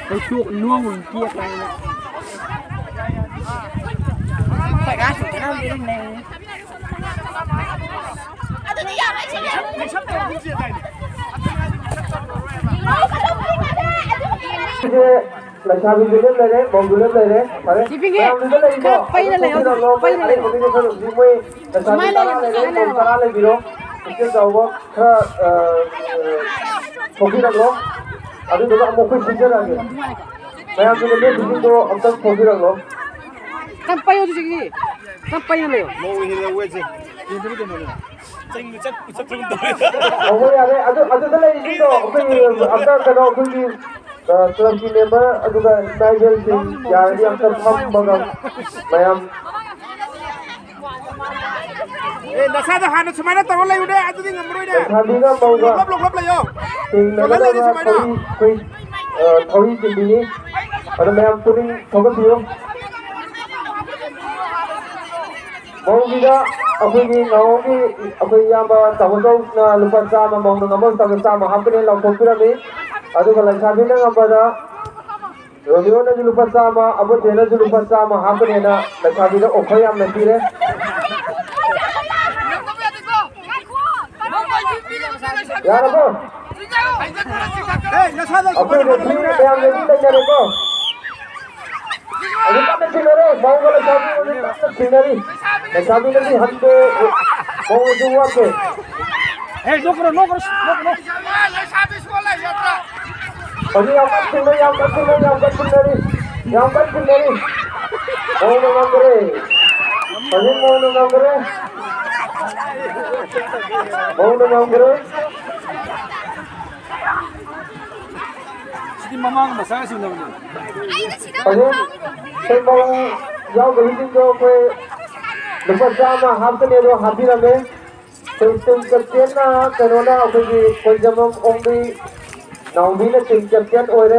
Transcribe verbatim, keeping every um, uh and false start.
ꯍꯣꯏ, ꯇꯣꯛ ꯅꯣꯡ ꯇꯦꯛ ꯍꯥꯏꯅ꯫ ꯂꯩꯁꯥꯕꯤꯁꯨ ꯂꯣꯏ ꯂꯩꯔꯦ, ꯃꯧꯁꯨ ꯂꯣꯏ ꯂꯩꯔꯦ꯫ ꯐꯔꯦ꯫ ꯁꯤ ꯄꯤꯒꯦ꯫ ꯃꯌꯥꯝꯗꯨꯗ ꯂꯩꯔꯤꯕꯣ? ꯈꯔ ꯄꯩꯅ ꯂꯩꯌꯣ, ꯑꯗꯨ ꯄꯩꯅ ꯂꯩꯌꯣ꯫ ꯑꯔꯩꯕ ꯃꯤꯗꯣ ꯈꯔ ꯍꯧꯖꯤꯛ ꯃꯣꯏ ꯂꯩꯁꯥꯕꯤ ꯁꯨꯃꯥꯏꯅ ꯇꯔꯥ ꯂꯩꯌꯣ, ꯂꯩꯔꯦ, ꯁꯨꯃꯥꯏꯅ ꯃꯧ ꯂꯩꯌꯣ꯫ ꯇꯔꯥ ꯂꯩꯕꯤꯔꯣ꯫ ꯄꯨꯛꯆꯦꯜ ꯆꯥꯎꯕ ꯈꯔ, ꯑ, ꯑ, ꯊꯣꯛꯄꯤꯔꯛꯂꯣ꯫ ꯑꯗꯨꯗꯨꯒ ꯑꯃꯨꯛ ꯑꯩꯈꯣꯏ ꯁꯤꯟꯖꯔꯛꯑꯒꯦ꯫ ꯃꯌꯥꯝꯗꯨꯅ ꯂꯦꯞꯄꯤꯁꯤꯡꯗꯣ ꯑꯝꯇꯪ ꯊꯣꯛꯄꯤꯔꯛꯂꯣ꯫ ꯈꯔ ꯄꯩꯌꯣ ꯑꯗꯨꯗꯒꯤ꯫ ꯈꯔ ꯄꯩꯅ ꯂꯩꯌꯣ꯫ ꯃꯧ ꯍꯦꯜꯂꯦ ꯋꯦꯠꯁꯦ꯫ ꯌꯦꯡꯗꯕꯤ ꯀꯩꯅꯣꯅꯦ꯫ ꯆꯩ ꯃꯨꯆꯠ, ꯃꯨꯆꯠ ꯊꯣꯛꯑꯝꯗꯧꯔꯦ꯫ ꯑꯣ, ꯍꯣꯏ, ꯌꯥꯔꯦ꯫ ꯑꯗꯨ, ꯑꯗꯨꯗ ꯂꯩꯔꯤꯁꯤꯡꯗꯣ ꯑꯩꯈꯣꯏꯒꯤ ꯑꯝꯇ ꯀꯩꯅꯣ, ꯑꯩꯈꯣꯏꯒꯤ, ꯑ, ꯀ꯭ꯂꯕꯀꯤ ꯃꯦꯝꯕꯔ ꯑꯗꯨꯒ ꯏꯃꯥ ꯏꯕꯦꯜꯁꯤꯡ ꯌꯥꯔꯗꯤ ꯑꯝꯇ ꯐꯝꯃꯒ ꯃꯌꯥꯝ ꯑꯦ, ꯅꯁꯥꯗꯣ ꯍꯥꯟꯅ ꯁꯨꯃꯥꯏꯅ ꯇꯧꯔ ꯂꯩꯌꯨꯅꯦ, ꯑꯗꯨꯗꯤ ꯉꯝꯃꯔꯣꯏꯅꯦ꯫ ꯂꯩꯁꯥꯕꯤꯒ ꯃꯧꯒ ꯂꯣꯞ, ꯂꯣꯞ, ꯂꯣꯞ ꯂꯩꯌꯣ꯫ ꯊꯦꯡꯅꯒꯗꯕ ꯌꯣꯜꯍꯜꯂꯤꯅꯦ ꯁꯨꯃꯥꯏꯅ꯫ ꯊꯧꯔꯤ, ꯑꯩꯈꯣꯏ, ꯑ, ꯊꯧꯔꯤ ꯆꯤꯡꯕꯤꯅꯤ꯫ ꯑꯗꯣ ꯃꯌꯥꯝ ꯄꯨꯛꯅꯤꯡ ꯊꯧꯒꯠꯄꯤꯌꯨ꯫ ꯃꯧꯒꯤꯗ ꯑꯩꯈꯣꯏꯒꯤ ꯉꯥꯉꯣꯝꯒꯤ ꯑꯩꯈꯣꯏ ꯏꯌꯥꯝꯕ ꯇꯥꯃꯣꯆꯧꯅ ꯂꯨꯄꯥ ꯆꯥꯝꯃ, ꯃꯧꯅ ꯉꯝꯃ ꯆꯥꯝꯃ ꯍꯥꯞꯀꯅꯤ ꯂꯥꯎꯊꯣꯛꯄꯤꯔꯝꯃꯤ꯫ ꯑꯗꯨꯒ ꯂꯩꯁꯥꯕꯤꯅ ꯉꯝꯕꯗ ꯔꯣꯃꯤꯌꯣꯅꯁꯨ ꯂꯨꯄꯥ ꯆꯥꯝꯃ, ꯑꯕꯣꯆꯦꯅꯁꯨ ꯂꯨꯄꯥ ꯆꯥꯝꯃ ꯍꯥꯞꯀꯅꯦꯅ ꯂꯩꯁꯥꯕꯤꯗ offer ꯌꯥꯝꯅ ꯄꯤꯔꯦ꯫ ꯌꯥꯔꯕꯣ? ꯑꯩꯈꯣꯏ referee ꯃꯌꯥꯝꯅꯗꯤ ꯂꯩꯅꯔꯦꯀꯣ꯫ ꯍꯧꯖꯤꯛ ꯀꯟꯅ ꯆꯤꯡꯅꯔꯦ, ꯃꯧꯒ ꯂꯩꯁꯥꯕꯤ ꯍꯧꯖꯤꯛ ꯀꯟꯅ ꯆꯤꯡꯅꯔꯤ꯫ ꯂꯩꯁꯥꯕꯤꯅꯗꯤ ꯍꯟꯗꯦ, ꯃꯧꯅꯁꯨ ꯋꯥꯠꯇꯦ꯫ ꯍꯦ, ꯅꯣꯛꯀꯅꯨ, ꯅꯣꯛꯀꯅꯨ, ꯅꯣꯛꯀꯅꯨ꯫ ꯍꯧꯖꯤꯛ ꯌꯥꯝ ꯀꯟꯅ ꯆꯤꯡꯅꯔꯤ, ꯌꯥꯝ ꯀꯟꯅ ꯆꯤꯡꯅꯔꯤ, ꯌꯥꯝ ꯀꯟꯅ ꯆꯤꯡꯅꯔꯤ, ꯌꯥꯝ ꯀꯟꯅ ꯆꯤꯡꯅꯔꯤ꯫ ꯃꯧꯅ ꯉꯝꯈ꯭ꯔꯦ꯫ ꯍꯧꯖꯤꯛ ꯃꯧꯅ ꯉꯝꯈ꯭ꯔꯦ꯫ ꯃꯧꯅ ꯉꯝꯈ꯭ꯔꯦ꯫ ꯁꯤꯗꯤ ꯃꯃꯥꯒ ꯃꯆꯥꯒ ꯆꯤꯡꯅꯕꯅꯦ꯫ ꯍꯧꯖꯤꯛ ꯑꯩꯈꯣꯏ ꯃꯧ ꯌꯥꯎꯗꯕꯁꯤꯡꯗꯣ ꯑꯩꯈꯣꯏ ꯂꯨꯄꯥ ꯆꯥꯝꯃ ꯍꯥꯞꯀꯅꯤ ꯑꯗꯣ ꯍꯥꯞꯄꯤꯔꯝꯃꯦ꯫ ꯑꯩꯈꯣꯏ team captainꯅ ꯀꯩꯅꯣꯅ ꯑꯩꯈꯣꯏꯒꯤ ꯀꯣꯏꯖꯃꯝ ꯑꯣꯡꯕꯤ ꯅꯥꯎꯕꯤꯅ team captain ꯑꯣꯏꯔꯦ꯫